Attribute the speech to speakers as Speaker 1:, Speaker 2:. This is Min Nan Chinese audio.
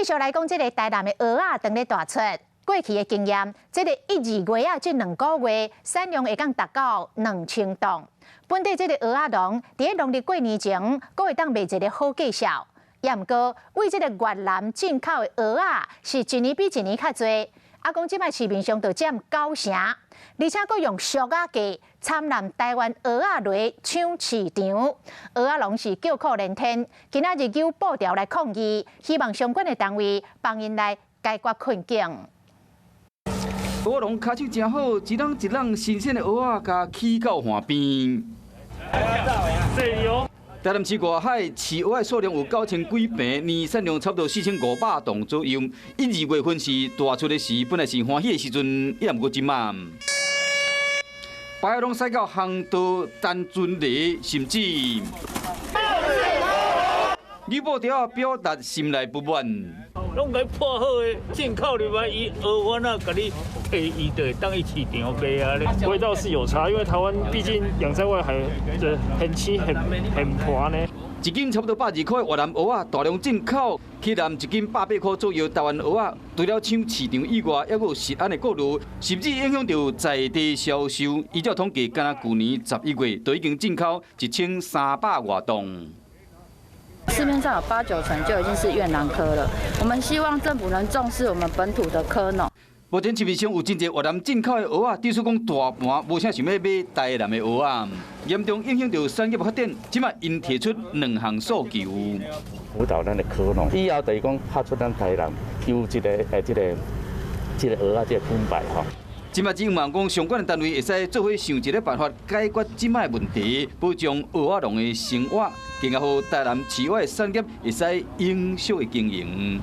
Speaker 1: 繼續來講，這个台南的蚵仔當咧大出，過去的經驗，這个一二月仔這兩個月產量會當達到2000噸。本地這个蚵仔農佇咧農曆過年前，閣會當賣一个好價數。也毋過，對這个越南進口的蚵仔是一年比一年較濟。啊，講這擺市面上就佔九成，而且閣用俗仔價參濫台灣蚵仔來搶市場，蚵仔農是叫苦連天。今仔日揪布條來抗議，希望相關的單位幫𪜶來解決困境。
Speaker 2: 蚵仔農跤手誠好，一籠一籠新鮮的蚵仔，共起到岸邊。台南市外海飼蚵仔數量有9000幾坪，年產量差不多4500噸左右。一二月份是大出的時，本來是歡喜的時陣，也毋過這馬，白攏駛到航道單船里，甚至女布條表達心內不滿。
Speaker 3: 攏共破好的進口入來，伊蚵仔共你提伊就會當去市場賣啊。
Speaker 4: 味道是有差，因為台灣畢竟養在外海，這很青很很滑呢。
Speaker 2: 一斤差不多120塊越南蚵仔大量進口，去南一斤180塊左右台灣蚵仔，除了搶市場以外，猶閣有食安的顧慮，甚至影響著在地銷售。依照統計，干焦舊年11月就已經進口1300外噸。
Speaker 5: 市面上有八九成就已經是越南蚵了。我們希望政府能重視我們本土的蚵農。
Speaker 2: 目前市面上有真濟越南進口的蚵仔，只是講大盤無啥想欲買台南的蚵仔，嚴重影響著產業發展。這擺𪜶提出兩項訴求：
Speaker 6: 輔導咱的蚵農，以後就是講拍出咱台南有這个誒這个這个蚵仔這个品牌吼。
Speaker 2: 這擺只望講相關的單位會使做伙想一个辦法解決這擺問題，保障蚵仔農的生活，更加予台南飼蚵的產業會使永續的經營。